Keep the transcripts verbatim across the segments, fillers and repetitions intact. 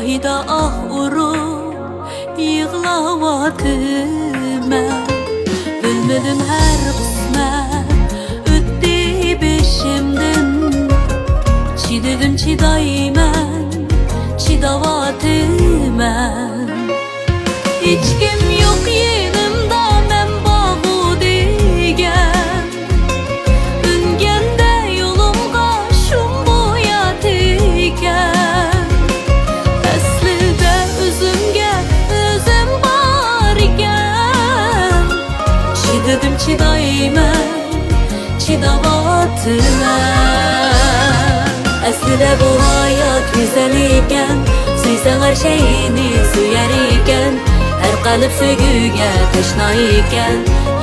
پىدا ئاھ ئۇرۇپ يىغلاۋاتىمەن. بىلمىدىم ھەر قىسمەت ئۆتتى بېشىمدىن. چىدىدىم، چىدايمەن، چىداۋاتىمەن. ھېچكىم يوق يېنىمدا، مەن بارغۇ دېگەن. ئۈنگەندە يولۇمغا شۇم بوياتىكەن. ئەسلىدە ئۆزۈمگە ئۆزۈم بار ئىكەن. چىدىدىم، چىدايمەن، چىداۋاتىمەن. ئەسلىدە بۇ ھايات گۈزەل ئىكەن، سۆيسەڭ ھەر شەيئىنى سۆيەر ئىكەن. ھەر قەلب سۆيگۈگە تەشنا ئىكەن.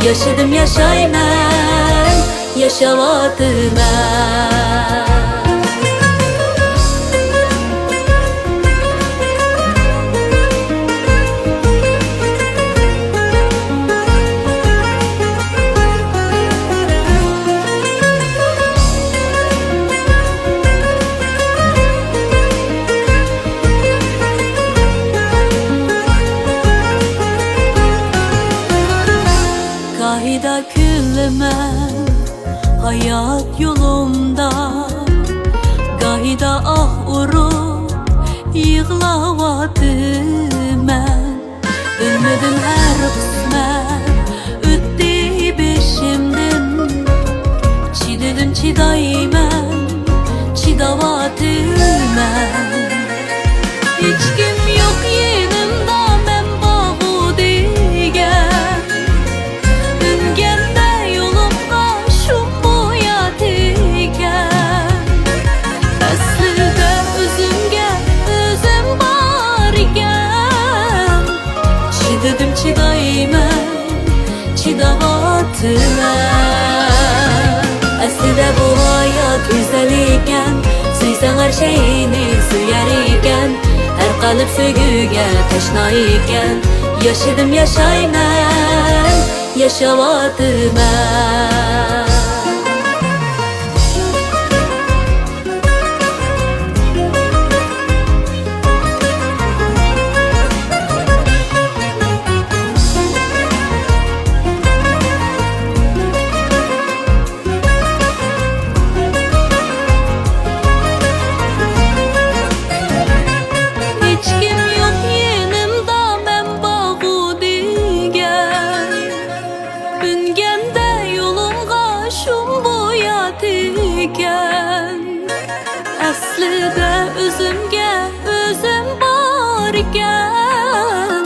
ياشىدىم، ياشايمەن، ياشاۋاتىمەن. گاھىدا كۈلىمەن ھايات يولۇمدا، گاھىدا ئاھ ئۇرۇپ يىغلاۋاتىمەن. بىلمىدىم ھەر قىسمەت ئۆتتى بېشىمدىن. چىدىدىم، چىدايمەن، چىداۋاتىمەن. ھېچكىم يوق يېنىمدا، مەن بارغۇ دېگەن. ئۈنگەندە يولۇمغا شۇم بوياتىكەن. ئەسلىدە ئۆزۈمگە ئۆزۈم بار ئىكەن. چىدىدىم، چىدايمەن، چىداۋاتىمەن. ئەسلىدە بۇ ھايات گۈزەل ئىكەن، سۆيسەڭ ھەر شەيئىنى سۆيەر ئىكەن. ھەر قەلب سۆيگۈگە تەشنا ئىكەن. ياشىدىم، ياشايمەن، ياشاۋاتىمەن. ھېچكىم يوق يېنىمدا، مەن بارغۇ دېگەن. ئۈنگەندە يولۇمغا شۇم بوياتىكەن. ئەسلىدە ئۆزۈمگە ئۆزۈم بار ئىكەن.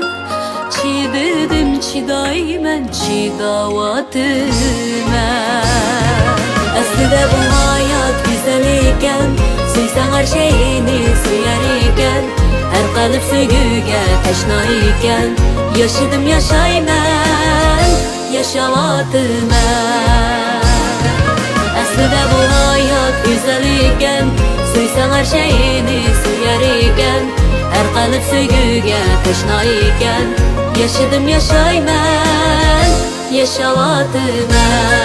چىدىدىم، چىدايمەن، چىداۋاتىمەن. ئەسلىدە بۇ ھايات گۈزەل ئىكەن، سۆيسەڭ ھەر شەيئىنى سۆيەر ئىكەن. ھەر قەلب سۆيگۈگە تەشنا ئىكەن. ياشىدىم، ياشايمەن، ياشاۋاتىمەن. ئەسلىدە بۇ ھايات گۈزەل ئىكەن، سۆيسەڭ ھەر شەيئىنى سۆيەر ئىكەن. ھەر قەلب سۆيگۈگە تەشنا ئىكەن. ياشىدىم، ياشايمەن، ياشاۋاتىمەن.